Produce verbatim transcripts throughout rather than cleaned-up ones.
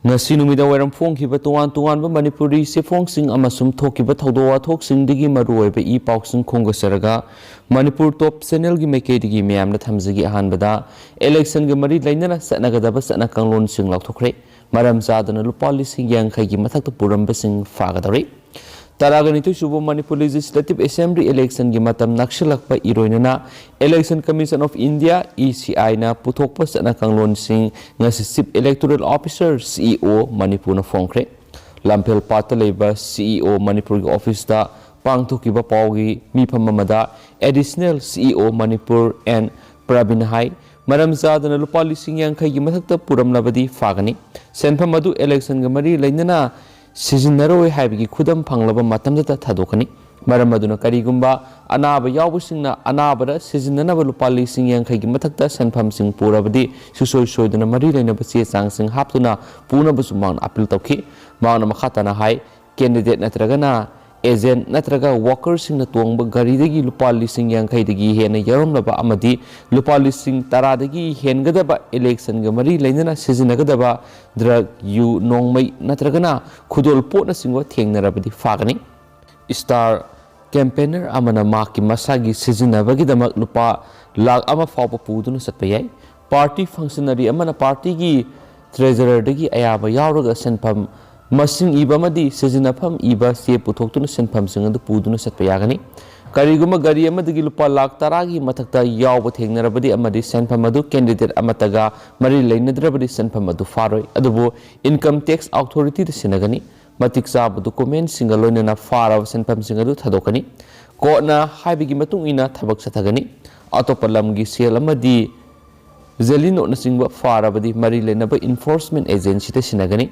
ꯉꯁꯤ ꯅꯨꯃꯤꯗꯥꯡ ꯋꯥꯏꯔꯝ ꯐꯣꯡꯈꯤꯕ ꯇꯣꯉꯥꯟ ꯇꯣꯉꯥꯟꯕ ꯃꯅꯤꯄꯨꯔꯤ ꯆꯦꯐꯣꯡꯁꯤꯡ ꯑꯃꯁꯨꯡ ꯊꯣꯛꯈꯤꯕ ꯊꯧꯗꯣꯛ ꯋꯥꯊꯣꯛꯁꯤꯡꯗꯒꯤ ꯃꯔꯨꯑꯣꯏꯕ ꯏ ꯄꯥꯎꯁꯤꯡ ꯈꯣꯝꯒꯠꯆꯔꯒ, ꯃꯅꯤꯄꯨꯔ ꯇꯣꯞ ꯆꯦꯅꯦꯜꯒꯤ ꯃꯥꯏꯀꯩꯗꯒꯤ ꯃꯌꯥꯝꯗ ꯊꯝꯖꯒꯦ꯫ ꯑꯍꯥꯟꯕꯗ, ꯏꯂꯦꯛꯁꯟꯒ ꯃꯔꯤ ꯂꯩꯅꯅ ꯆꯠꯅꯒꯗꯕ ꯆꯠꯅ ꯀꯥꯡꯂꯣꯟꯁꯤꯡ ꯂꯥꯎꯊꯣꯛꯈ꯭ꯔꯦ꯫ ꯃꯔꯝ ꯆꯥꯗꯅ ꯂꯨꯄꯥ ꯂꯤꯁꯤꯡ ꯌꯥꯡꯈꯩꯒꯤ ꯃꯊꯛꯇ ꯄꯨꯔꯝꯕꯁꯤꯡ ꯐꯥꯒꯗꯧꯔꯤ꯫ ꯇꯔꯥꯒ ꯅꯤꯊꯣꯏ ꯁꯨꯕ ꯃꯅꯤꯄꯨꯔ ꯂꯦꯖꯤꯁꯂꯦꯇꯤꯚ ꯑꯦꯁꯦꯝꯕ꯭ꯂꯤ ꯏꯂꯦꯛꯁꯟꯒꯤ ꯃꯇꯝ ꯅꯛꯁꯤꯜꯂꯛꯄ ꯏꯔꯣꯏꯅꯅ, election commission of India, E ꯁꯤ ꯑꯥꯏꯅ ꯄꯨꯊꯣꯛꯄ ꯆꯠꯅ ꯀꯥꯡꯂꯣꯟꯁꯤꯡ ꯉꯁꯤ ꯆꯤꯐ ꯏꯂꯦꯛꯇꯣꯔꯦꯜ ꯑꯣꯐꯤꯁꯔ, ꯁꯤ ꯏ ꯑꯣ, ꯃꯅꯤꯄꯨꯔꯅ ꯐꯣꯡꯈ꯭ꯔꯦ꯫ ꯂꯝꯐꯦꯜ ꯄꯥꯠꯇ ꯂꯩꯕ ꯁꯤ ꯏ ꯑꯣ ꯃꯅꯤꯄꯨꯔꯒꯤ ꯑꯣꯐꯤꯁꯇ ꯄꯥꯡꯊꯣꯛꯈꯤꯕ ꯄꯥꯎꯒꯤ ꯃꯤꯐꯝ ꯑꯃꯗ ꯑꯦꯗꯤꯁꯅꯦꯜ ꯁꯤ ꯏ ꯑꯣ ꯃꯅꯤꯄꯨꯔ ꯑꯦꯟ ꯄ꯭ꯔꯕꯤꯟ ꯍꯥꯏ, ꯃꯔꯝ ꯆꯥꯗꯅ ꯂꯨꯄꯥ ꯂꯤꯁꯤꯡ ꯌꯥꯡꯈꯩꯒꯤ ꯃꯊꯛꯇ ꯄꯨꯔꯝꯂꯕꯗꯤ ꯐꯥꯒꯅꯤ꯫ ꯁꯦꯟꯐꯝ ꯑꯗꯨ ꯏꯂꯦꯛꯁꯟꯒ ꯃꯔꯤ ꯂꯩꯅꯅ ꯁꯤꯖꯤꯟꯅꯔꯣꯏ ꯍꯥꯏꯕꯒꯤ ꯈꯨꯗꯝ ꯐꯪꯂꯕ ꯃꯇꯝꯗꯇ ꯊꯥꯗꯣꯛꯀꯅꯤ꯫ ꯃꯔꯝ ꯑꯗꯨꯅ ꯀꯔꯤꯒꯨꯝꯕ ꯑꯅꯥꯕ ꯌꯥꯎꯕꯁꯤꯡꯅ ꯑꯅꯥꯕꯗ ꯁꯤꯖꯤꯟꯅꯅꯕ ꯂꯨꯄꯥ ꯂꯤꯁꯤꯡ ꯌꯥꯡꯈꯩꯒꯤ ꯃꯊꯛꯇ ꯁꯦꯟꯐꯝꯁꯤꯡ ꯄꯨꯔꯕꯗꯤ ꯁꯨꯡꯁꯣꯏ ꯁꯣꯏꯗꯅ ꯃꯔꯤ ꯂꯩꯅꯕ ꯆꯦ ꯆꯥꯡꯁꯤꯡ ꯍꯥꯞꯇꯨꯅ ꯄꯨꯅꯕꯁꯨ ꯃꯍꯥꯛꯅ ꯑꯄꯤꯜ ꯇꯧꯈꯤ꯫ ꯃꯍꯥꯛꯅ ꯃꯈꯥ ꯇꯥꯅ ꯍꯥꯏ, ꯀꯦꯟꯗꯤꯗꯦꯠ ꯅꯠꯇ꯭ꯔꯒꯅ ꯑꯦꯖꯦꯟꯠ ꯅꯠꯇ꯭ꯔꯒ ꯋꯥꯀꯔꯁꯤꯡꯅ ꯇꯣꯡꯕ ꯒꯥꯔꯤꯗꯒꯤ ꯂꯨꯄꯥ ꯂꯤꯁꯤꯡ ꯌꯥꯡꯈꯩꯗꯒꯤ ꯍꯦꯟꯅ ꯌꯥꯎꯔꯝꯂꯕ ꯑꯃꯗꯤ ꯂꯨꯄꯥ ꯂꯤꯁꯤꯡ ꯇꯔꯥꯗꯒꯤ ꯍꯦꯟꯒꯗꯕ ꯏꯂꯦꯛꯁꯟꯒ ꯃꯔꯤ ꯂꯩꯅꯅ ꯁꯤꯖꯤꯟꯅꯒꯗꯕ ꯗ꯭ꯔꯒ, ꯌꯨ, ꯅꯣꯡꯃꯩ ꯅꯠꯇ꯭ꯔꯒꯅ ꯈꯨꯗꯣꯜꯄꯣꯠꯅꯆꯤꯡꯕ ꯊꯦꯡꯅꯔꯕꯗꯤ ꯐꯥꯒꯅꯤ꯫ ꯁ꯭ꯇꯥꯔ ꯀꯦꯝꯄꯦꯅꯔ ꯑꯃꯅ ꯃꯍꯥꯛꯀꯤ ꯃꯁꯥꯒꯤ ꯁꯤꯖꯤꯟꯅꯕꯒꯤꯗꯃꯛ ꯂꯨꯄꯥ ꯂꯥꯈ ꯑꯃ ꯐꯥꯎꯕ ꯄꯨꯗꯨꯅ ꯆꯠꯄ ꯌꯥꯏ꯫ ꯄꯥꯔꯇꯤ ꯐꯪꯁꯅꯔꯤ ꯑꯃꯅ ꯄꯥꯔꯇꯤꯒꯤ ꯇ꯭ꯔꯦꯖꯔꯔꯗꯒꯤ ꯑꯌꯥꯕ ꯌꯥꯎꯔꯒ ꯁꯦꯟꯐꯝ ꯃꯁꯤꯡ ꯏꯕ ꯑꯃꯗꯤ ꯁꯤꯖꯤꯟꯅꯐꯝ ꯏꯕ ꯆꯦ ꯄꯨꯊꯣꯛꯇꯨꯅ ꯁꯦꯟꯐꯝꯁꯤꯡ ꯑꯗꯨ ꯄꯨꯗꯨꯅ ꯆꯠꯄ ꯌꯥꯒꯅꯤ꯫ ꯀꯔꯤꯒꯨꯝꯕ ꯒꯥꯔꯤ ꯑꯃꯗꯒꯤ ꯂꯨꯄꯥ ꯂꯥꯈ ꯇꯔꯥꯒꯤ ꯃꯊꯛꯇ ꯌꯥꯎꯕ ꯊꯦꯡꯅꯔꯕꯗꯤ ꯑꯃꯗꯤ ꯁꯦꯟꯐꯝ ꯑꯗꯨ ꯀꯦꯟꯗꯤꯗꯦꯠ ꯑꯃꯠꯇꯒ ꯃꯔꯤ ꯂꯩꯅꯗ꯭ꯔꯕꯗꯤ ꯁꯦꯟꯐꯝ ꯑꯗꯨ ꯐꯥꯔꯣꯏ, ꯑꯗꯨꯕꯨ ꯏꯟꯀꯝ ꯇꯦꯛꯁ ꯑꯣꯊꯣꯔꯤꯇꯤꯗ ꯁꯤꯟꯅꯒꯅꯤ꯫ ꯃꯇꯤꯛ ꯆꯥꯕ ꯗꯣꯀꯨꯃꯦꯟꯁꯤꯡꯒ ꯂꯣꯏꯅꯅ ꯐꯥꯔꯕ ꯁꯦꯟꯐꯝꯁꯤꯡ ꯑꯗꯨ ꯊꯥꯗꯣꯛꯀꯅꯤ꯫ ꯀꯣꯔꯠꯅ ꯍꯥꯏꯕꯒꯤ ꯃꯇꯨꯡ ꯏꯟꯅ ꯊꯕꯛ ꯆꯠꯊꯒꯅꯤ꯫ ꯑꯇꯣꯞꯄ ꯂꯝꯒꯤ ꯁꯦꯜ ꯑꯃꯗꯤ ꯖꯦꯂꯤꯅꯣꯠꯅꯆꯤꯡꯕ ꯐꯥꯔꯕꯗꯤ ꯃꯔꯤ ꯂꯩꯅꯕ ꯏꯟꯐꯣꯔꯁꯃꯦꯟ ꯑꯦꯖꯦꯟꯁꯤꯗ ꯁꯤꯟꯅꯒꯅꯤ꯫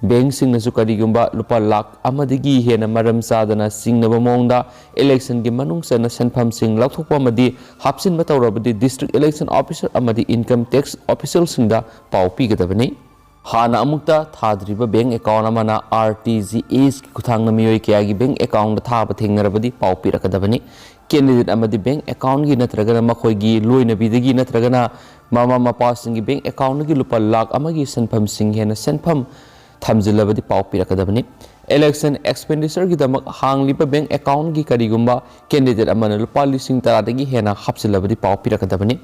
ꯕꯦꯡꯁꯤꯡꯅꯁꯨ ꯀꯔꯤꯒꯨꯝꯕ ꯂꯨꯄꯥ ꯂꯥꯈ ꯑꯃꯗꯒꯤ ꯍꯦꯟꯅ ꯃꯔꯝ ꯆꯥꯗꯅ ꯆꯤꯡꯅꯕ ꯃꯑꯣꯡꯗ ꯏꯂꯦꯛꯁꯟꯒꯤ ꯃꯅꯨꯡ ꯆꯟꯅ ꯁꯦꯟꯐꯝꯁꯤꯡ ꯂꯧꯊꯣꯛꯄ ꯑꯃꯗꯤ ꯍꯥꯞꯆꯤꯟꯕ ꯇꯧꯔꯕꯗꯤ ꯗꯤꯁꯇ꯭ꯔꯤꯛ ꯏꯂꯦꯛꯁꯟ ꯑꯣꯐꯤꯁꯔ ꯑꯃꯗꯤ ꯏꯟꯀꯝ ꯇꯦꯛꯁ ꯑꯣꯐꯤꯁꯤꯌꯦꯜꯁꯤꯡꯗ ꯄꯥꯎ ꯄꯤꯒꯗꯕꯅꯤ꯫ ꯍꯥꯟꯅ ꯑꯃꯨꯛꯇ ꯊꯥꯗ꯭ꯔꯤꯕ ꯕꯦꯡ ꯑꯦꯀꯥꯎꯟ ꯑꯃꯅ ꯑꯥꯔ ꯇꯤ ꯖꯤ ꯑꯦꯁꯀꯤ ꯈꯨꯠꯊꯥꯡꯗ ꯃꯤꯑꯣꯏ ꯀꯌꯥꯒꯤ ꯕꯦꯡ ꯑꯦꯀꯥꯎꯟꯗ ꯊꯥꯕ ꯊꯦꯡꯅꯔꯕꯗꯤ ꯄꯥꯎ ꯄꯤꯔꯛꯀꯗꯕꯅꯤ꯫ ꯀꯦꯟꯗꯤꯗꯦꯠ ꯑꯃꯗꯤ ꯕꯦꯡꯛ ꯑꯦꯀꯥꯎꯟꯒꯤ ꯅꯠꯇ꯭ꯔꯒꯅ ꯃꯈꯣꯏꯒꯤ ꯂꯣꯏꯅꯕꯤꯗꯒꯤ ꯅꯠꯇ꯭ꯔꯒꯅ ꯃꯃꯥ ꯃꯄꯥꯁꯤꯡꯒꯤ ꯕꯦꯡꯛ ꯑꯦꯀꯥꯎꯟꯗꯒꯤ ꯂꯨꯄꯥ ꯂꯥꯈ ꯑꯃꯒꯤ ꯁꯦꯟꯐꯝꯁꯤꯡ ꯍꯦꯟꯅ ꯁꯦꯟꯐꯝ ꯊꯝꯖꯤꯜꯂꯕꯗꯤ ꯄꯥꯎ ꯄꯤꯔꯛꯀꯗꯕꯅꯤ꯫ ꯏꯂꯦꯛꯁꯟ ꯑꯦꯛꯁꯄꯦꯟꯗꯤꯆꯔꯒꯤꯗꯃꯛ ꯍꯥꯡꯂꯤꯕ ꯕꯦꯡꯛ ꯑꯦꯀꯥꯎꯟꯒꯤ ꯀꯔꯤꯒꯨꯝꯕ ꯀꯦꯟꯗꯤꯗꯦꯠ ꯑꯃꯅ ꯂꯨꯄꯥ ꯂꯤꯁꯤꯡ ꯇꯔꯥꯗꯒꯤ ꯍꯦꯟꯅ ꯍꯥꯞꯆꯤꯜꯂꯕꯗꯤ ꯄꯥꯎ ꯄꯤꯔꯛꯀꯗꯕꯅꯤ꯫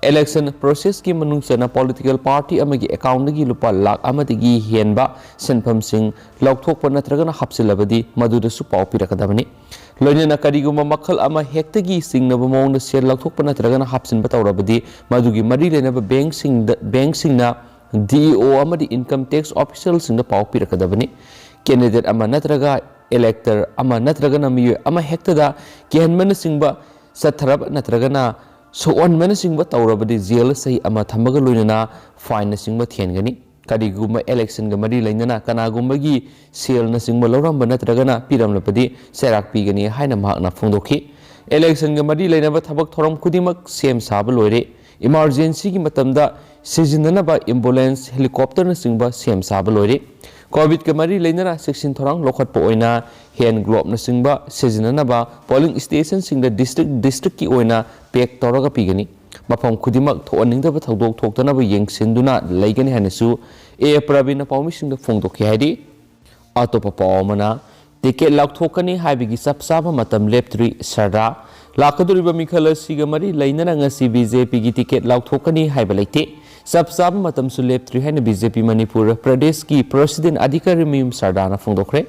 ꯏꯂꯦꯛꯁꯟ ꯄ꯭ꯔꯣꯁꯦꯁꯀꯤ ꯃꯅꯨꯡ ꯆꯟꯅ ꯄꯣꯂꯤꯇꯤꯀꯦꯜ ꯄꯥꯔꯇꯤ ꯑꯃꯒꯤ ꯑꯦꯀꯥꯎꯟꯗꯒꯤ ꯂꯨꯄꯥ ꯂꯥꯈ ꯑꯃꯗꯒꯤ ꯍꯦꯟꯕ ꯁꯦꯟꯐꯝꯁꯤꯡ ꯂꯧꯊꯣꯛꯄ ꯅꯠꯇ꯭ꯔꯒꯅ ꯍꯥꯞꯆꯤꯜꯂꯕꯗꯤ ꯃꯗꯨꯗꯁꯨ ꯄꯥꯎ ꯄꯤꯔꯛꯀꯗꯕꯅꯤ꯫ ꯂꯣꯏꯅꯅ ꯀꯔꯤꯒꯨꯝꯕ ꯃꯈꯜ ꯑꯃ ꯍꯦꯛꯇꯒꯤ ꯆꯤꯡꯅꯕ ꯃꯑꯣꯡꯗ ꯁꯦꯜ ꯂꯧꯊꯣꯛꯄ ꯅꯠꯇ꯭ꯔꯒꯅ ꯍꯥꯞꯆꯤꯟꯕ ꯇꯧꯔꯕꯗꯤ ꯃꯗꯨꯒꯤ ꯃꯔꯤ ꯂꯩꯅꯕ ꯕꯦꯡꯛꯁꯤꯡꯗ, ꯕꯦꯡꯛꯁꯤꯡꯅ ꯗꯤ ꯏ ꯑꯣ ꯑꯃꯗꯤ ꯏꯟꯀꯝ ꯇꯦꯛꯁ ꯑꯣꯐꯤꯁꯤꯌꯦꯜꯁꯤꯡꯗ ꯄꯥꯎ ꯄꯤꯔꯛꯀꯗꯕꯅꯤ꯫ ꯀꯦꯟꯗꯤꯗꯦꯠ ꯑꯃ ꯅꯠꯇ꯭ꯔꯒ ꯏꯂꯦꯛꯇꯔ ꯑꯃ ꯅꯠꯇ꯭ꯔꯒꯅ ꯃꯤꯑꯣꯏ ꯑꯃ ꯍꯦꯛꯇꯗ ꯀꯤꯍꯟꯕꯅꯆꯤꯡꯕ ꯆꯠꯊꯔꯕ ꯅꯠꯇ꯭ꯔꯒꯅ ꯁꯣꯛꯍꯟꯕꯅꯆꯤꯡꯕ ꯇꯧꯔꯕꯗꯤ ꯖꯦꯜ ꯆꯍꯤ ꯑꯃ ꯊꯝꯕꯒ ꯂꯣꯏꯅꯅ ꯐꯥꯏꯟꯅꯆꯤꯡꯕ ꯊꯤꯍꯟꯒꯅꯤ꯫ ꯀꯔꯤꯒꯨꯝꯕ ꯏꯂꯦꯛꯁꯟꯒ ꯃꯔꯤ ꯂꯩꯅꯅ ꯀꯅꯥꯒꯨꯝꯕꯒꯤ ꯁꯦꯜꯅꯆꯤꯡꯕ ꯂꯧꯔꯝꯕ ꯅꯠꯇ꯭ꯔꯒꯅ ꯄꯤꯔꯝꯂꯕꯗꯤ ꯆꯩꯔꯥꯛ ꯄꯤꯒꯅꯤ ꯍꯥꯏꯅ ꯃꯍꯥꯛꯅ ꯐꯣꯡꯗꯣꯛꯈꯤ꯫ ꯏꯂꯦꯛꯁꯟꯒ ꯃꯔꯤ ꯂꯩꯅꯕ ꯊꯕꯛ ꯊꯧꯔꯝ ꯈꯨꯗꯤꯡꯃꯛ ꯁꯦꯝ ꯁꯥꯕ ꯂꯣꯏꯔꯦ꯫ ꯏꯃꯥꯔꯖꯦꯟꯁꯤꯒꯤ ꯃꯇꯝꯗ ꯁꯤꯖꯤꯟꯅꯅꯕ ꯑꯦꯝꯕꯨꯂꯦꯟꯁ, ꯍꯦꯂꯤꯀꯣꯞꯇꯔꯅꯆꯤꯡꯕ ꯁꯦꯝ ꯁꯥꯕ ꯂꯣꯏꯔꯦ꯫ ꯀꯣꯚꯤꯗꯀ ꯃꯔꯤ ꯂꯩꯅꯅ ꯆꯦꯛꯁꯤꯟ ꯊꯧꯔꯥꯡ ꯂꯧꯈꯠꯄ ꯑꯣꯏꯅ ꯍꯦꯟ ꯒ꯭ꯂꯣꯕꯅꯆꯤꯡꯕ ꯁꯤꯖꯤꯟꯅꯅꯕ ꯄꯣꯂꯤꯡ ꯁ꯭ꯇꯦꯁꯟꯁꯤꯡꯗ ꯗꯤꯁꯇ꯭ꯔꯤꯛ ꯗꯤꯁꯇ꯭ꯔꯤꯛꯀꯤ ꯑꯣꯏꯅ ꯄꯦꯛ ꯇꯧꯔꯒ ꯄꯤꯒꯅꯤ꯫ ꯃꯐꯝ ꯈꯨꯗꯤꯡꯃꯛ ꯊꯣꯛꯍꯟꯅꯤꯡꯗꯕ ꯊꯧꯗꯣꯛ ꯊꯣꯛꯇꯅꯕ ꯌꯦꯡꯁꯤꯟꯗꯨꯅ ꯂꯩꯒꯅꯤ ꯍꯥꯏꯅꯁꯨ ꯑꯦ ꯄ꯭ꯔꯕꯤꯟꯅ ꯄꯥꯎꯃꯤꯁꯤꯡꯗ ꯐꯣꯡꯗꯣꯛꯈꯤ꯫ ꯍꯥꯏꯗꯤ ꯑꯇꯣꯞꯄ ꯄꯥꯎ ꯑꯃꯅ, ꯇꯤꯀꯦꯠ ꯂꯥꯎꯊꯣꯛꯀꯅꯤ ꯍꯥꯏꯕꯒꯤ ꯆꯞ ꯆꯥꯕ ꯃꯇꯝ ꯂꯦꯞꯇ꯭ꯔꯤ ꯁꯔꯗꯥ꯫ ꯂꯥꯛꯀꯗꯧꯔꯤꯕ ꯃꯤꯈꯜ ꯑꯁꯤꯒ ꯃꯔꯤ ꯂꯩꯅꯅ ꯉꯁꯤ ꯕꯤ ꯖꯦ ꯄꯤꯒꯤ ꯇꯤꯀꯦꯠ ꯂꯥꯎꯊꯣꯛꯀꯅꯤ ꯍꯥꯏꯕ ꯂꯩꯇꯦ꯫ ꯆꯞ ꯆꯥꯕ ꯃꯇꯝꯁꯨ ꯂꯦꯞꯇ꯭ꯔꯤ ꯍꯥꯏꯅ ꯕꯤ ꯖꯦ ꯄꯤ ꯃꯅꯤꯄꯨꯔ ꯄ꯭ꯔꯗꯦꯁꯀꯤ ꯄ꯭ꯔꯁꯤꯗꯦꯟ ꯑꯙꯤꯀꯥꯔꯤꯃꯌꯨꯝ ꯁꯔꯗꯥꯅ ꯐꯣꯡꯗꯣꯛꯈ꯭ꯔꯦ꯫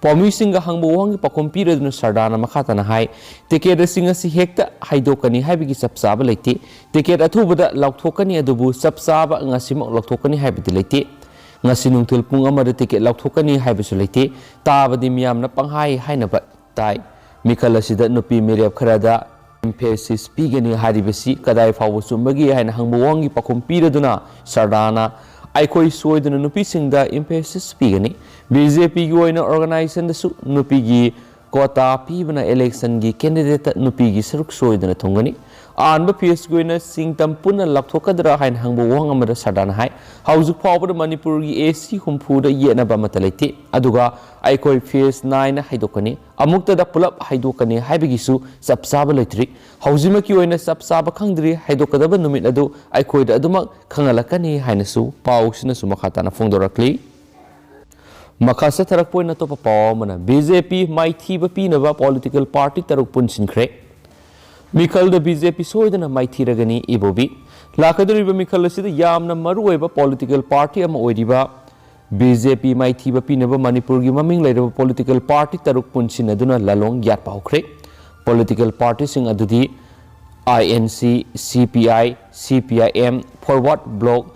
ꯄꯥꯎꯃꯤꯁꯤꯡꯒ ꯍꯪꯕ ꯋꯥꯍꯪꯒꯤ ꯄꯥꯎꯈꯨꯝ ꯄꯤꯔꯗꯨꯅ ꯁꯔꯗꯥꯅ ꯃꯈꯥ ꯇꯥꯅ ꯍꯥꯏ, ꯇꯤꯀꯦꯠ ꯑꯁꯤ ꯉꯁꯤ ꯍꯦꯛꯇ ꯍꯥꯏꯗꯣꯛꯀꯅꯤ ꯍꯥꯏꯕꯒꯤ ꯆꯞ ꯆꯥꯕ ꯂꯩꯇꯦ꯫ ꯇꯤꯀꯦꯠ ꯑꯊꯨꯕꯗ ꯂꯥꯎꯊꯣꯛꯀꯅꯤ, ꯑꯗꯨꯕꯨ ꯆꯞ ꯆꯥꯕ ꯉꯁꯤꯃꯛ ꯂꯥꯎꯊꯣꯛꯀꯅꯤ ꯍꯥꯏꯕꯗꯤ ꯂꯩꯇꯦ꯫ ꯉꯁꯤ ꯅꯨꯡꯊꯤꯜ ꯄꯨꯡ ꯑꯃꯗ ꯇꯤꯀꯦꯠ ꯂꯥꯎꯊꯣꯛꯀꯅꯤ ꯍꯥꯏꯕꯁꯨ ꯂꯩꯇꯦ꯫ ꯇꯥꯕꯗꯤ ꯃꯤꯌꯥꯝꯅ ꯄꯪꯍꯥꯏ ꯍꯥꯏꯅꯕ ꯇꯥꯏ꯫ ꯃꯤꯈꯜ ꯑꯁꯤꯗ ꯅꯨꯄꯤ ꯃꯤꯔꯦꯞ ꯈꯔꯗ ꯏꯝꯐꯦꯁꯤꯁ ꯄꯤꯒꯅꯤ ꯍꯥꯏꯔꯤꯕꯁꯤ ꯀꯗꯥꯏ ꯐꯥꯎꯕ ꯆꯨꯝꯕꯒꯦ ꯍꯥꯏꯅ ꯍꯪꯕ ꯋꯥꯍꯪꯒꯤ ꯄꯥꯎꯈꯨꯝ ꯄꯤꯔꯗꯨꯅ ꯁꯔꯗꯥꯅ, "ꯑꯩꯈꯣꯏ ꯁꯣꯏꯗꯅ ꯅꯨꯄꯤꯁꯤꯡꯗ ꯏꯝꯐꯦꯁꯤꯁ ꯄꯤꯒꯅꯤ꯫ ꯕꯤ ꯖꯦ ꯄꯤꯒꯤ ꯑꯣꯏꯅ ꯑꯣꯔꯒꯅꯥꯏꯖꯦꯁꯟꯗꯁꯨ ꯅꯨꯄꯤꯒꯤ ꯀꯣꯇꯥ ꯄꯤꯕꯅ ꯏꯂꯦꯛꯁꯟꯒꯤ ꯀꯦꯟꯗꯤꯗꯦꯠꯇ ꯅꯨꯄꯤꯒꯤ ꯁꯔꯨꯛ ꯁꯣꯏꯗꯅ ꯊꯨꯡꯒꯅꯤ꯫ ꯑꯍꯥꯟꯕ ꯐꯦꯁꯀꯤ ꯑꯣꯏꯅ ꯁꯤꯡꯇꯝ ꯄꯨꯟꯅ ꯂꯥꯞꯊꯣꯛꯀꯗ꯭ꯔꯥ ꯍꯥꯏꯅ ꯍꯪꯕ ꯋꯥꯍꯪ ꯑꯃꯗ ꯁꯔꯗꯥꯅ ꯍꯥꯏ, ꯍꯧꯖꯤꯛ ꯐꯥꯎꯕꯗ ꯃꯅꯤꯄꯨꯔꯒꯤ ꯑꯦ ꯁꯤ ꯍꯨꯝꯐꯨꯗ ꯌꯦꯠꯅꯕ ꯑꯃꯠꯇ ꯂꯩꯇꯦ, ꯑꯗꯨꯒ ꯑꯩꯈꯣꯏ ꯐꯦꯁ ꯅꯥꯏꯟ ꯍꯥꯏꯗꯣꯛꯀꯅꯤ, ꯑꯃꯨꯛꯇꯗ ꯄꯨꯂꯞ ꯍꯥꯏꯗꯣꯛꯀꯅꯤ ꯍꯥꯏꯕꯒꯤꯁꯨ ꯆꯞ ꯆꯥꯕ ꯂꯩꯇ꯭ꯔꯤ꯫ ꯍꯧꯖꯤꯛꯃꯛꯀꯤ ꯑꯣꯏꯅ ꯆꯞ ꯆꯥꯕ ꯈꯪꯗ꯭ꯔꯤ, ꯍꯥꯏꯗꯣꯛꯀꯗꯕ ꯅꯨꯃꯤꯠ ꯑꯗꯨ ꯑꯩꯈꯣꯏꯗ ꯑꯗꯨꯃꯛ ꯈꯪꯍꯜꯂꯛꯀꯅꯤ ꯍꯥꯏꯅꯁꯨ ꯄꯥꯎꯁꯤꯅꯁꯨ ꯃꯈꯥ ꯇꯥꯅ ꯐꯣꯡꯗꯣꯔꯛꯂꯤ꯫ ꯃꯈꯥ ꯆꯠꯊꯔꯛꯄ ꯑꯣꯏꯅ ꯑꯇꯣꯞꯄ ꯄꯥꯎ ꯑꯃꯅ, ꯕꯤ ꯖꯦ ꯄꯤ ꯃꯥꯏꯊꯤꯕ ꯄꯤꯅꯕ ꯄꯣꯂꯤꯇꯤꯀꯦꯜ ꯄꯥꯔꯇꯤ ꯇꯔꯨꯛ ꯄꯨꯟꯁꯤꯟꯈ꯭ꯔꯦ꯫ ꯃꯤꯈꯜꯗ ꯕꯤ ꯖꯦ ꯄꯤ ꯁꯣꯏꯗꯅ ꯃꯥꯏꯊꯤꯔꯒꯅꯤ, ꯏꯕꯣꯕꯤ꯫ ꯂꯥꯛꯀꯗꯧꯔꯤꯕ ꯃꯤꯈꯜ ꯑꯁꯤꯗ ꯌꯥꯝꯅ ꯃꯔꯨꯑꯣꯏꯕ ꯄꯣꯂꯤꯇꯤꯀꯦꯜ ꯄꯥꯔꯇꯤ ꯑꯃ ꯑꯣꯏꯔꯤꯕ ꯕꯤ ꯖꯦ ꯄꯤ ꯃꯥꯏꯊꯤꯕ ꯄꯤꯅꯕ ꯃꯅꯤꯄꯨꯔꯒꯤ ꯃꯃꯤꯡ ꯂꯩꯔꯕ ꯄꯣꯂꯤꯇꯤꯀꯦꯜ ꯄꯥꯔꯇꯤ ꯇꯔꯨꯛ ꯄꯨꯟꯁꯤꯟꯅꯗꯨꯅ ꯂꯥꯂꯣꯡ ꯌꯥꯠꯄ ꯍꯧꯈ꯭ꯔꯦ꯫ ꯄꯣꯂꯤꯇꯤꯀꯦꯜ ꯄꯥꯔꯇꯤꯁꯤꯡ ꯑꯗꯨꯗꯤ ꯑꯥꯏ ꯑꯦꯟ ꯁꯤ, ꯁꯤ ꯄꯤ ꯑꯥꯏ, ꯁꯤ P I M, forward block,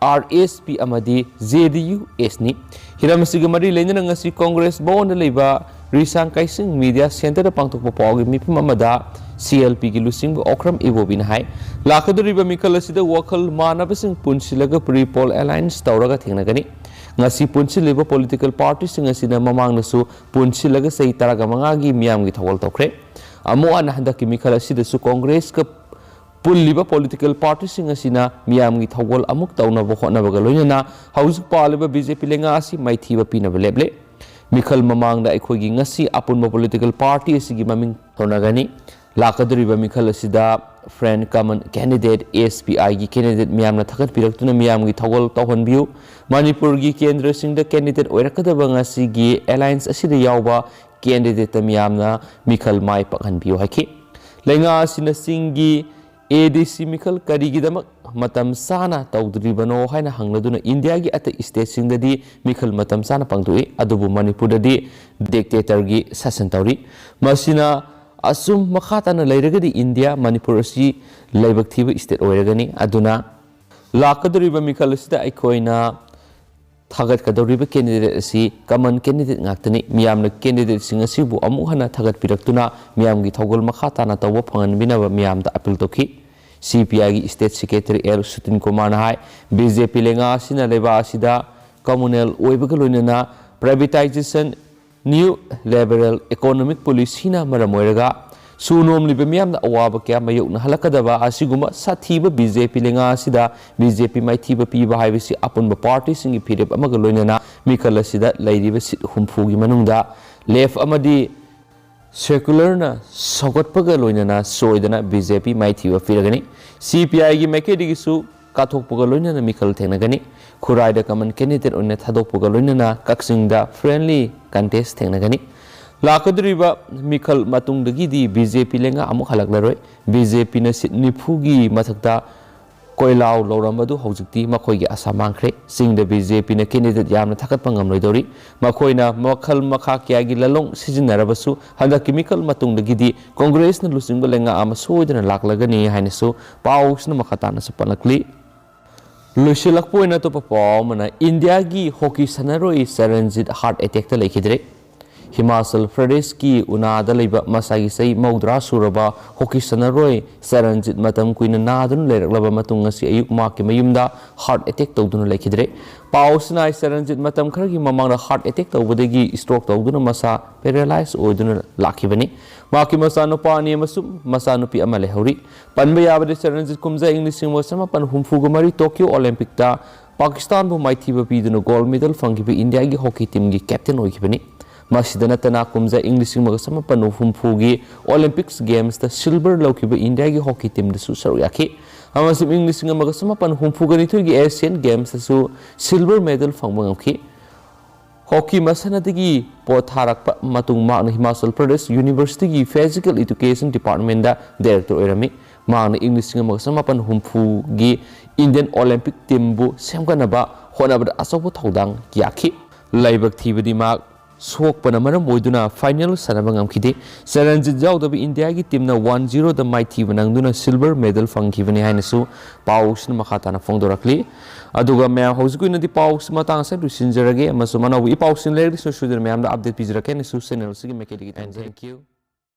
R S P ꯑꯃꯗꯤ ꯖꯦ ꯗꯤ ꯌꯨ ꯑꯦꯁꯅꯤ꯫ ꯍꯤꯔꯝ ꯑꯁꯤꯒ ꯃꯔꯤ ꯂꯩꯅꯅ ꯉꯁꯤ ꯀꯣꯡꯒ꯭ꯔꯦꯁ ꯚꯋꯟꯗ ꯂꯩꯕ ꯔꯤꯁꯥꯡ ꯀꯩꯁꯤꯡ ꯃꯤꯗꯤꯌꯥ ꯁꯦꯟꯇꯔꯗ ꯄꯥꯡꯊꯣꯛꯄ ꯄꯥꯎꯒꯤ ꯃꯤꯐꯝ ꯑꯃꯗ ꯁꯤ ꯑꯦꯜ ꯄꯤꯒꯤ ꯂꯨꯆꯤꯡꯕ ꯑꯣꯀ꯭ꯔꯝ ꯏꯕꯣꯕꯤꯅ ꯍꯥꯏ, ꯂꯥꯛꯀꯗꯧꯔꯤꯕ ꯃꯤꯈꯜ ꯑꯁꯤꯗ ꯋꯥꯈꯜ ꯃꯥꯟꯅꯕꯁꯤꯡ ꯄꯨꯟꯁꯤꯜꯂꯒ ꯄ꯭ꯔꯤ ꯄꯣꯜ ꯑꯦꯂꯥꯏꯟꯁ ꯇꯧꯔꯒ ꯊꯦꯡꯅꯒꯅꯤ꯫ ꯉꯁꯤ ꯄꯨꯟꯁꯤꯜꯂꯤꯕ ꯄꯣꯂꯤꯇꯤꯀꯦꯜ ꯄꯥꯔꯇꯤꯁꯤꯡ ꯑꯁꯤꯅ ꯃꯃꯥꯡꯗꯁꯨ ꯄꯨꯟꯁꯤꯜꯂꯒ ꯆꯍꯤ ꯇꯔꯥꯒ ꯃꯉꯥꯒꯤ ꯃꯤꯌꯥꯝꯒꯤ ꯊꯧꯒꯜ ꯇꯧꯈ꯭ꯔꯦ꯫ ꯑꯃꯨꯛ ꯍꯟꯅ ꯍꯟꯗꯛꯀꯤ ꯃꯤꯈꯜ ꯑꯁꯤꯗꯁꯨ ꯀꯣꯡꯒ꯭ꯔꯦꯁꯀ ꯄꯨꯜꯂꯤꯕ ꯄꯣꯂꯤꯇꯤꯀꯦꯜ ꯄꯥꯔꯇꯤꯁꯤꯡ ꯑꯁꯤꯅ ꯃꯤꯌꯥꯝꯒꯤ ꯊꯧꯒꯜ ꯑꯃꯨꯛ ꯇꯧꯅꯕ ꯍꯣꯠꯅꯕꯒ ꯂꯣꯏꯅꯅ ꯍꯧꯖꯤꯛ ꯄꯥꯜꯂꯤꯕ ꯕꯤ ꯖꯦ ꯄꯤ ꯂꯩꯉꯥꯛ ꯑꯁꯤ ꯃꯥꯏꯊꯤꯕ ꯄꯤꯅꯕ ꯂꯦꯞꯂꯦ꯫ ꯃꯤꯈꯜ ꯃꯃꯥꯡꯗ ꯑꯩꯈꯣꯏꯒꯤ ꯉꯁꯤ ꯑꯄꯨꯟꯕ ꯄꯣꯂꯤꯇꯤꯀꯦꯜ ꯄꯥꯔꯇꯤ ꯑꯁꯤꯒꯤ ꯃꯃꯤꯡ ꯊꯣꯟꯅꯒꯅꯤ꯫ ꯂꯥꯛꯀꯗꯧꯔꯤꯕ ꯃꯤꯈꯜ ꯑꯁꯤꯗ ꯐ꯭ꯔꯦꯟ ꯀꯃꯟ ꯀꯦꯟꯗꯤꯗꯦꯠ, ꯑꯦꯁ ꯄꯤ ꯑꯥꯏꯒꯤ ꯀꯦꯟꯗꯤꯗꯦꯠ ꯃꯤꯌꯥꯝꯅ ꯊꯥꯒꯠꯄꯤꯔꯛꯇꯨꯅ ꯃꯤꯌꯥꯝꯒꯤ ꯊꯧꯒꯜ ꯇꯧꯍꯟꯕꯤꯌꯨ꯫ ꯃꯅꯤꯄꯨꯔꯒꯤ ꯀꯦꯟꯗ꯭ꯔꯁꯤꯡꯗ ꯀꯦꯟꯗꯤꯗꯦꯠ ꯑꯣꯏꯔꯛꯀꯗꯕ ꯉꯁꯤꯒꯤ ꯑꯦꯂꯥꯏꯟꯁ ꯑꯁꯤꯗ ꯌꯥꯎꯕ ꯀꯦꯟꯗꯤꯗꯦꯠꯇ ꯃꯤꯌꯥꯝꯅ ꯃꯤꯈꯜ ꯃꯥꯏ ꯄꯥꯛꯍꯟꯕꯤꯌꯨ ꯍꯥꯏꯈꯤ꯫ ꯂꯩꯉꯥꯛ ꯑꯁꯤꯅ ꯆꯤꯡꯒꯤ ꯑꯦ ꯗꯤ ꯁꯤ ꯃꯤꯈꯜ ꯀꯔꯤꯒꯤꯗꯃꯛ ꯃꯇꯝ ꯆꯥꯅ ꯇꯧꯗ꯭ꯔꯤꯕꯅꯣ ꯍꯥꯏꯅ ꯍꯪꯂꯗꯨꯅ ꯏꯟꯗꯤꯌꯥꯒꯤ ꯑꯇꯩ ꯁ꯭ꯇꯦꯠꯁꯤꯡꯗꯗꯤ ꯃꯤꯈꯜ ꯃꯇꯝ ꯆꯥꯅ ꯄꯥꯡꯊꯣꯛꯏ, ꯑꯗꯨꯕꯨ ꯃꯅꯤꯄꯨꯔꯗꯗꯤ ꯗꯤꯛꯇꯦꯇꯔꯒꯤ ꯁꯥꯁꯟ ꯇꯧꯔꯤ꯫ ꯃꯁꯤꯅ ꯑꯁꯨꯝ ꯃꯈꯥ ꯇꯥꯅ ꯂꯩꯔꯒꯗꯤ ꯏꯟꯗꯤꯌꯥ ꯃꯅꯤꯄꯨꯔ ꯑꯁꯤ ꯂꯥꯏꯕꯛ ꯊꯤꯕ ꯁ꯭ꯇꯦꯠ ꯑꯣꯏꯔꯒꯅꯤ꯫ ꯑꯗꯨꯅ ꯂꯥꯛꯀꯗꯧꯔꯤꯕ ꯃꯤꯈꯜ ꯑꯁꯤꯗ ꯑꯩꯈꯣꯏꯅ ꯊꯥꯒꯠꯀꯗꯧꯔꯤꯕ ꯀꯦꯟꯗꯤꯗꯦꯠ ꯑꯁꯤ ꯀꯃꯟ ꯀꯦꯟꯗꯤꯗꯦꯠ ꯉꯥꯛꯇꯅꯤ꯫ ꯃꯤꯌꯥꯝꯅ ꯀꯦꯟꯗꯤꯗꯦꯠꯁꯤꯡ ꯑꯁꯤꯕꯨ ꯑꯃꯨꯛ ꯍꯟꯅ ꯊꯥꯒꯠꯄꯤꯔꯛꯇꯨꯅ ꯃꯤꯌꯥꯝꯒꯤ ꯊꯧꯒꯜ ꯃꯈꯥ ꯇꯥꯅ ꯇꯧꯕ ꯐꯪꯍꯟꯕꯤꯅꯕ ꯃꯤꯌꯥꯝꯗ ꯑꯄꯤꯜ ꯇꯧꯈꯤ꯫ ꯁꯤ ꯄꯤ ꯑꯥꯏꯒꯤ ꯁ꯭ꯇꯦꯠ ꯁꯦꯀ꯭ꯔꯦꯇꯔꯤ ꯑꯦꯜ ꯁꯨꯇꯤꯟ ꯀꯨꯃꯥꯔꯅ ꯍꯥꯏ, ꯕꯤ ꯖꯦ ꯄꯤ ꯂꯩꯉꯥꯛ ꯑꯁꯤꯅ ꯂꯩꯕꯥꯛ ꯑꯁꯤꯗ ꯀꯝꯃꯨꯅꯦꯜ ꯑꯣꯏꯕꯒ ꯂꯣꯏꯅꯅ ꯄ꯭ꯔꯥꯏꯚꯦꯇꯥꯏꯖꯦꯁꯟ, ꯅ꯭ꯌꯨ ꯂꯤꯕꯔꯦꯜ ꯏꯀꯣꯅꯣꯃꯤꯛ ꯄꯣꯂꯤꯁꯤꯅ ꯃꯔꯝ ꯑꯣꯏꯔꯒ ꯁꯨ ꯅꯣꯝꯂꯤꯕ ꯃꯤꯌꯥꯝꯅ ꯑꯋꯥꯕ ꯀꯌꯥ ꯃꯥꯌꯣꯛꯅꯍꯜꯂꯛꯀꯗꯕ ꯑꯁꯤꯒꯨꯝꯕ ꯁꯥꯊꯤꯕ ꯕꯤ ꯖꯦ ꯄꯤ ꯂꯩꯉꯥꯛ ꯑꯁꯤꯗ ꯕꯤ ꯖꯦ ꯄꯤ ꯃꯥꯏꯊꯤꯕ ꯄꯤꯕ ꯍꯥꯏꯕꯁꯤ ꯑꯄꯨꯟꯕ ꯄꯥꯔꯇꯤꯁꯤꯡꯒꯤ ꯐꯤꯔꯦꯞ ꯑꯃꯒ ꯂꯣꯏꯅꯅ ꯃꯤꯈꯜ ꯑꯁꯤꯗ ꯂꯩꯔꯤꯕ ꯁꯤꯠ ꯍꯨꯝꯐꯨꯒꯤ ꯃꯅꯨꯡꯗ ꯂꯦꯐ ꯑꯃꯗꯤ ꯁꯦꯀꯨꯂꯔꯅ ꯁꯧꯒꯠꯄꯒ ꯂꯣꯏꯅꯅ ꯁꯣꯏꯗꯅ ꯕꯤ ꯖꯦ ꯄꯤ ꯃꯥꯏꯊꯤꯕ ꯄꯤꯔꯒꯅꯤ꯫ ꯁꯤ ꯄꯤ ꯑꯥꯏꯒꯤ ꯃꯥꯏꯀꯩꯗꯒꯤꯁꯨ ꯀꯥꯊꯣꯛꯄꯒ ꯂꯣꯏꯅꯅ ꯃꯤꯈꯜ ꯊꯦꯡꯅꯒꯅꯤ꯫ ꯈꯨꯔꯥꯏꯗ ꯀꯃꯟ ꯀꯦꯟꯗꯤꯗꯦꯠ ꯑꯣꯏꯅ ꯊꯥꯗꯣꯛꯄꯒ ꯂꯣꯏꯅꯅ ꯀꯛꯆꯤꯡꯗ ꯐ꯭ꯔꯦꯟꯂꯤ ꯀꯟꯇꯦꯁ ꯊꯦꯡꯅꯒꯅꯤ꯫ ꯂꯥꯛꯀꯗꯧꯔꯤꯕ ꯃꯤꯈꯜ ꯃꯇꯨꯡꯗꯒꯤꯗꯤ ꯕꯤ ꯖꯦ ꯄꯤ ꯂꯩꯉꯥꯛ ꯑꯃꯨꯛ ꯍꯜꯂꯛꯂꯔꯣꯏ꯫ ꯕꯤ ꯖꯦ ꯄꯤꯅ ꯁꯤꯠ ꯅꯤꯐꯨꯒꯤ ꯃꯊꯛꯇ ꯀꯣꯏꯂꯥꯎ ꯂꯧꯔꯝꯕꯗꯨ ꯍꯧꯖꯤꯛꯇꯤ ꯃꯈꯣꯏꯒꯤ ꯑꯁꯥ ꯃꯥꯡꯈ꯭ꯔꯦ꯫ ꯆꯤꯡꯗ ꯕꯤ ꯖꯦ ꯄꯤꯅ ꯀꯦꯟꯗꯤꯗꯦꯠ ꯌꯥꯝꯅ ꯊꯥꯒꯠꯄ ꯉꯝꯂꯣꯏꯗꯧꯔꯤ꯫ ꯃꯈꯣꯏꯅ ꯃꯈꯜ ꯃꯈꯥ ꯀꯌꯥꯒꯤ ꯂꯂꯣꯡ ꯁꯤꯖꯤꯟꯅꯔꯕꯁꯨ ꯍꯟꯗꯛꯀꯤ ꯃꯤꯈꯜ ꯃꯇꯨꯡꯗꯒꯤꯗꯤ ꯀꯣꯡꯒ꯭ꯔꯦꯁꯅ ꯂꯨꯆꯤꯡꯕ ꯂꯩꯉꯥꯛ ꯑꯃ ꯁꯣꯏꯗꯅ ꯂꯥꯛꯂꯒꯅꯤ ꯍꯥꯏꯅꯁꯨ ꯄꯥꯎꯁꯤꯅ ꯃꯈꯥ ꯇꯥꯅꯁꯨ ꯄꯜꯂꯛꯂꯤ꯫ ꯂꯣꯏꯁꯤꯜꯂꯛꯄ ꯑꯣꯏꯅ ꯑꯇꯣꯞꯄ ꯄꯥꯎ ꯑꯃꯅ ꯏꯟꯗꯤꯌꯥꯒꯤ ꯍꯣꯀꯤ ꯁꯥꯟꯅꯔꯣꯏ ꯆꯔꯟꯖꯤꯠ ꯍꯥꯔꯠ ꯑꯦꯇꯦꯛꯇ ꯂꯩꯈꯤꯗ꯭ꯔꯦ꯫ ꯍꯤꯃꯥꯆꯜ ꯄ꯭ꯔꯗꯦꯁꯀꯤ ꯎꯅꯥꯗ ꯂꯩꯕ ꯃꯁꯥꯒꯤ ꯆꯍꯤ ꯃꯧꯗ꯭ꯔꯥ ꯁꯨꯔꯕ ꯍꯣꯀꯤ ꯁꯥꯟꯅꯔꯣꯏ ꯆꯔꯟꯖꯤꯠ ꯃꯇꯝ ꯀꯨꯏꯅ ꯅꯥꯗꯨꯅ ꯂꯩꯔꯛꯂꯕ ꯃꯇꯨꯡ ꯉꯁꯤ ꯑꯌꯨꯛ ꯃꯍꯥꯛꯀꯤ ꯃꯌꯨꯝꯗ ꯍꯥꯔꯠ ꯑꯦꯇꯦꯛ ꯇꯧꯗꯨꯅ ꯂꯩꯈꯤꯗ꯭ꯔꯦ꯫ ꯄꯥꯎ ꯑꯁꯤꯅ ꯍꯥꯏ, ꯆꯔꯟꯖꯤꯠ ꯃꯇꯝ ꯈꯔꯒꯤ ꯃꯃꯥꯡꯗ ꯍꯥꯔꯠ ꯑꯦꯇꯦꯛ ꯇꯧꯕꯗꯒꯤ ꯁ꯭ꯇ꯭ꯔꯣꯛ ꯇꯧꯗꯨꯅ ꯃꯁꯥ ꯄꯦꯔꯥꯂꯥꯏꯁ ꯑꯣꯏꯗꯨꯅ ꯂꯥꯛꯈꯤꯕꯅꯤ꯫ ꯃꯍꯥꯛꯀꯤ ꯃꯆꯥꯅꯨꯄꯥ ꯑꯅꯤ ꯑꯃꯁꯨꯡ ꯃꯆꯥꯅꯨꯄꯤ ꯑꯃ ꯂꯩꯍꯧꯔꯤ꯫ ꯄꯟꯕ ꯌꯥꯕꯗꯤ, ꯆꯔꯟꯖꯤꯠ ꯀꯨꯝꯖꯥ ꯏꯪ ꯂꯤꯁꯤꯡ ꯑꯃꯒ ꯆꯃꯥꯄꯟ ꯍꯨꯝꯐꯨꯒ ꯃꯔꯤ ꯇꯣꯀꯤꯌꯣ ꯑꯣꯂꯦꯝꯄꯤꯛꯇ ꯄꯥꯀꯤꯁꯇꯥꯟꯕꯨ ꯃꯥꯏꯊꯤꯕ ꯄꯤꯗꯨꯅ ꯒꯣꯜꯗ ꯃꯦꯗꯜ ꯐꯪꯈꯤꯕ ꯏꯟꯗꯤꯌꯥꯒꯤ ꯍꯣꯀꯤ ꯇꯤꯝꯒꯤ ꯀꯦꯞꯇꯦꯟ ꯑꯣꯏꯈꯤꯕꯅꯤ꯫ ꯃꯁꯤꯗ ꯅꯠꯇꯅ, ꯀꯨꯝꯖꯥ ꯏꯪ ꯂꯤꯁꯤꯡ ꯑꯃꯒ ꯆꯃꯥꯄꯟ ꯍꯨꯝꯐꯨꯒꯤ ꯑꯣꯂꯦꯝꯄꯤꯛꯁ ꯒꯦꯝꯁꯇ ꯁꯤꯜꯚꯔ ꯂꯧꯈꯤꯕ ꯏꯟꯗꯤꯌꯥꯒꯤ ꯍꯣꯀꯤ ꯇꯤꯝꯗꯁꯨ ꯁꯔꯨꯛ ꯌꯥꯈꯤ꯫ ꯑꯃꯁꯨꯡ ꯏꯪ ꯂꯤꯁꯤꯡ ꯑꯃꯒ ꯆꯃꯥꯄꯟ ꯍꯨꯝꯐꯨꯒ ꯅꯤꯊꯣꯏꯒꯤ ꯑꯦꯁꯤꯌꯟ ꯒꯦꯝꯁꯇꯁꯨ ꯁꯤꯜꯚꯔ ꯃꯦꯗꯜ ꯐꯪꯕ ꯉꯝꯈꯤ꯫ ꯍꯣꯀꯤ ꯃꯁꯥꯟꯅꯗꯒꯤ ꯄꯣꯊꯥꯔꯛꯄ ꯃꯇꯨꯡ ꯃꯍꯥꯛꯅ ꯍꯤꯃꯥꯆꯜ ꯄ꯭ꯔꯗꯦꯁ ꯌꯨꯅꯤꯚꯔꯁꯤꯇꯤꯒꯤ ꯐꯤꯖꯤꯀꯦꯜ ꯏꯗꯨꯀꯦꯁꯟ ꯗꯤꯄꯥꯔꯠꯃꯦꯟꯗ ꯗꯥꯏꯔꯦꯛꯇꯔ ꯑꯣꯏꯔꯝꯃꯤ꯫ ꯃꯍꯥꯛꯅ ꯏꯪ ꯂꯤꯁꯤꯡ ꯑꯃꯒ ꯆꯃꯥꯄꯟ ꯍꯨꯝꯐꯨꯒꯤ ꯏꯟꯗꯤꯌꯟ ꯑꯣꯂꯦꯝꯄꯤꯛ ꯇꯤꯝꯕꯨ ꯁꯦꯝꯒꯠꯅꯕ ꯍꯣꯠꯅꯕꯗ ꯑꯆꯧꯕ ꯊꯧꯗꯥꯡ ꯌꯥꯈꯤ꯫ ꯂꯥꯏꯕꯛ ꯊꯤꯕꯗꯤ, ꯃꯍꯥꯛ ꯁꯣꯛꯄꯅ ꯃꯔꯝ ꯑꯣꯏꯗꯨꯅ ꯐꯥꯏꯅꯦꯜ ꯁꯥꯟꯅꯕ ꯉꯝꯈꯤꯗꯦ꯫ ꯆꯔꯟꯖꯤꯠ ꯌꯥꯎꯗꯕ ꯏꯟꯗꯤꯌꯥꯒꯤ ꯇꯤꯝꯅ ꯋꯥꯟ ꯖꯤꯔꯣꯗ ꯃꯥꯏꯊꯤꯕ ꯅꯪꯗꯨꯅ ꯁꯤꯜꯚꯔ ꯃꯦꯗꯜ ꯐꯪꯈꯤꯕꯅꯤ ꯍꯥꯏꯅꯁꯨ ꯄꯥꯎꯁꯤꯅ ꯃꯈꯥ ꯇꯥꯅ ꯐꯣꯡꯗꯣꯔꯛꯂꯤ꯫ ꯑꯗꯨꯒ ꯃꯌꯥꯝ, ꯍꯧꯖꯤꯛꯀꯤ ꯑꯣꯏꯅꯗꯤ ꯄꯥꯎꯁꯤ ꯃꯇꯥꯡ ꯑꯁꯤꯗ ꯂꯣꯏꯁꯤꯟꯖꯔꯒꯦ, ꯑꯃꯁꯨꯡ ꯑꯅꯧꯕ ꯏ ꯄꯥꯎꯁꯤꯡ ꯂꯩꯔꯒꯗꯤ ꯁꯣꯏꯗꯅ ꯃꯌꯥꯝꯗ ꯑꯞꯗꯦꯠ ꯄꯤꯖꯔꯛꯀꯦ ꯍꯥꯏꯅꯁꯨ ꯆꯦꯅꯦꯜ ꯑꯁꯤꯒꯤ ꯃꯥꯏꯀꯩꯗꯒꯤ ꯊꯝꯖꯔꯤ꯫ Thank you꯫